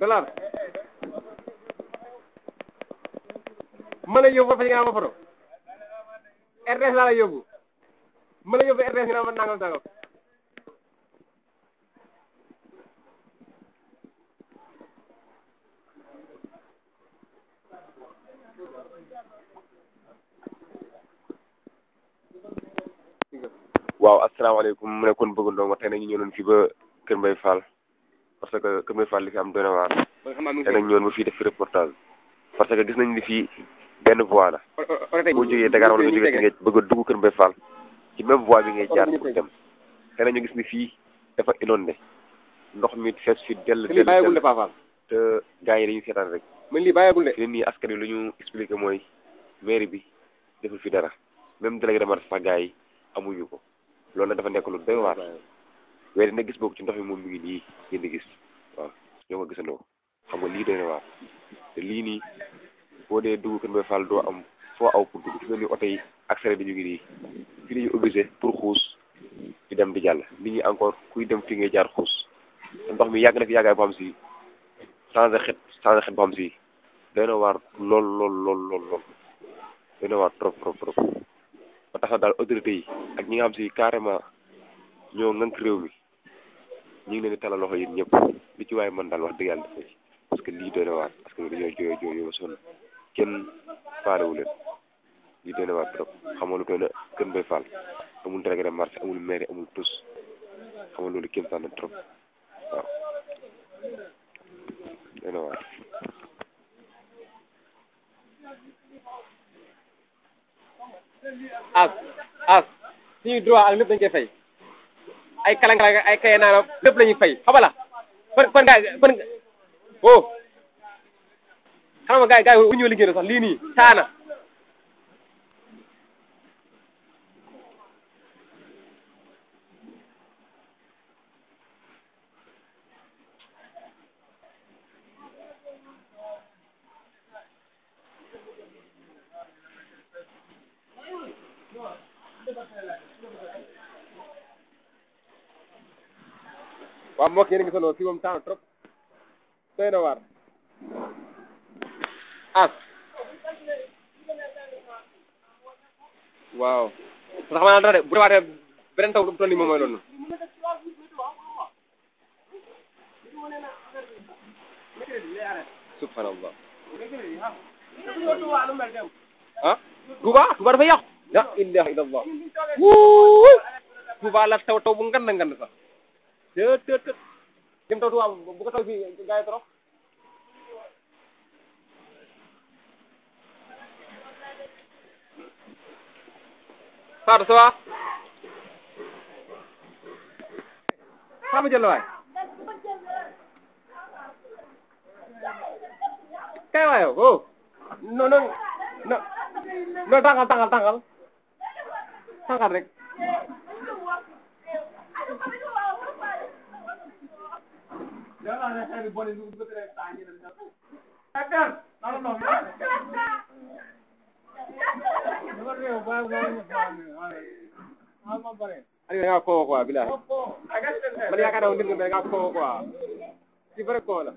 dollar mën a yóbbu fa nga ma faro RTS laa la yóbbu mën a yóbbu RTS nga ma nangam nangam waaw asalaamaaleykum mu nekkoon bëgg ndongo tey nag ñu ñëwoon fii ba Kër Mbaye Fall parce que Kër Mbaye Fall li fi am doy na waar tey nag ñëwoon ba fii def fi reportage parce que gis nañ ni fii benn voie la boo jógee Dakar wala nga jógee Tëngéej bëgg a dugg Kër Mbaye Fall ci même voie bi ngay jaar pour dem tey nag ñu gis ni fii dafa inondé ndox mi fees fi dell te gars yi dañuy seetaan rek fi nii askan wi lu ñu expliqué mooy mairie bi deful fi dara même délégué de marché sax gars yi amuñu ko loolu nag dafa nekk lu doy waar waaye dina gis boobu ci ndox mi moom mi ngi nii ngeen di gis waaw ñoo ko gisandoo xam nga lii doy na waar te lii nii boo dee dugg Kër Mbaye Fall doo am foo aw pour dugg fi ni oto yi accéléré di ñu ngi nii fii la ñu obligé pour xuus di dem di jàll nit ñi encore kuy dem fi ngay jaar xuus te ndox mi yàgg na fi yàggaay boo xam si changé xet boo xam si doy na waar lool doy na waar trop ba tax na daal autorité yi ak ñi nga xam si carrément ñoo ŋànk réew mi ñu ngi leen di talal loxo yéen ñëpp li ci waaye man daal wax dëgg yàlla dafa ci parce que lii doy na waar parce que dañoo jooyoo ba sonn kenn faalewu leen lii doy na waar trop xam nga lu doy na Kër Mbaye Fall amul délégué de marché amul maire amul tous xam nga loolu kéem taan na trop waaw doy na waar. suñuy droit ak lépp dañ koy fay ay kalang-kalang ay kaye naa lépp la ñuy fay xamala kon gaay kon oh xam nga gaay wu ñëw liggéey sax lii nii taana waaw mbokk yéen a ngi sonoo fii moom taana trop doy na waar waaw sax ma naan dara de bu defaatee beneen taw bu toll nii moom mooy loolu subhanallah Touba dafa yàqu la ilaha illallah Touba la taw bu ngand sax te dem taw Touba bu ko taw fii gaa yi trop Fatou ça va xama jël la waay kay waayo oh non tàngal rek Aliou da ngaa koo quoi bilaay man yaakaar naa nit nga da ngaa koo quoi ci vrai koo la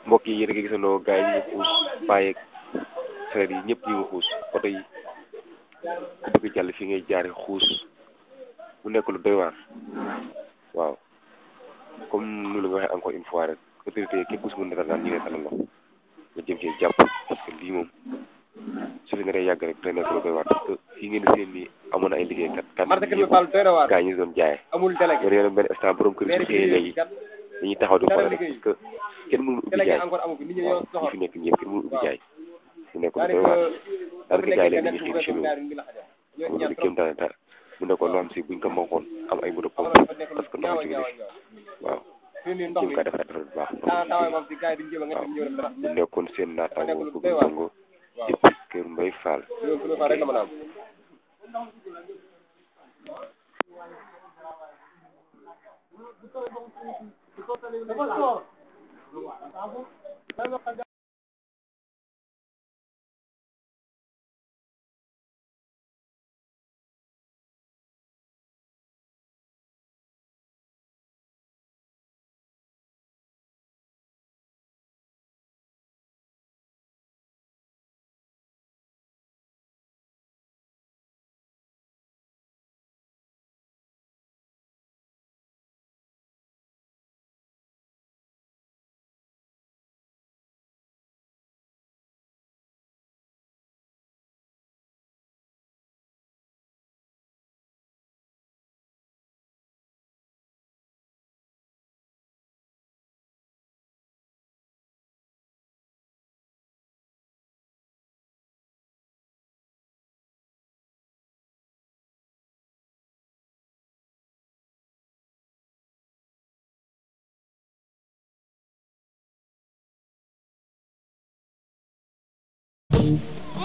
mbokk yi yéen a ngi gisandoo gars yi ñu ngi xuus bàyyeeg frères yi ñëpp ñu ngi xuus oto yi ku bëgg jàll fi ngay jaare xuus mu nekk lu doy waar waaw comme nu la nga waxee encore une fois rek autorité yi képp ku si mën dara daal ñu ngi talal loxo nga jëm cee jàpp parce que lii moom su fi naree yàgg rek day nekk lu doy waar parce que fii ngeen di seen ni amoon na ay liggéeykat kat yëpp gars yi ñu doon jaayee yéen yéen benn instant borom kër yi su xëyee léegi dañuy taxaw di xool rek parce que kenn mënul ubbi jaay waaw ñi fi nekk ñëpp kenn mënul ubbi jaay su nekk lu doy waar daanaka jaay leen dañuy xiif chemin xam nga kéem taan ta mu nekkoon loo xam si buñ ko mankoon am ay moto pompe parce que ndox mi jóge waaw jéem kaa defar bu baax mu nekkoon seen naataango bëgg ndongo depuis Kër Mbaye Fall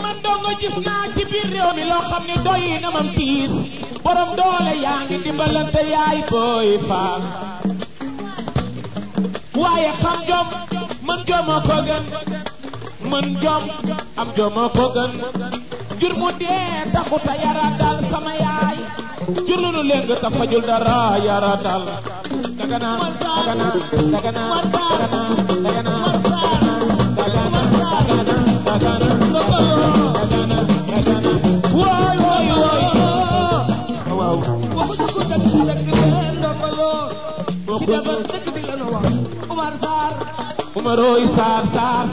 man dongo gis naa ci biir réew mi loo xam ne doy na mam tiis borom doole yaa ngi dimbalante yaay booy faal waaye xam jom man jomoo ko gën man jom am jomoo ko gën jur mu dee taxuta yara dal sama yaay jur lu nu léng ta fajul dara yara dal dagana dagana dagana dagana dagana woy woy woy waaw waxu ko dëgg ndokolo ci jabar dëgg bi la no wax Umar Sarr Umaroy Sarr Sarr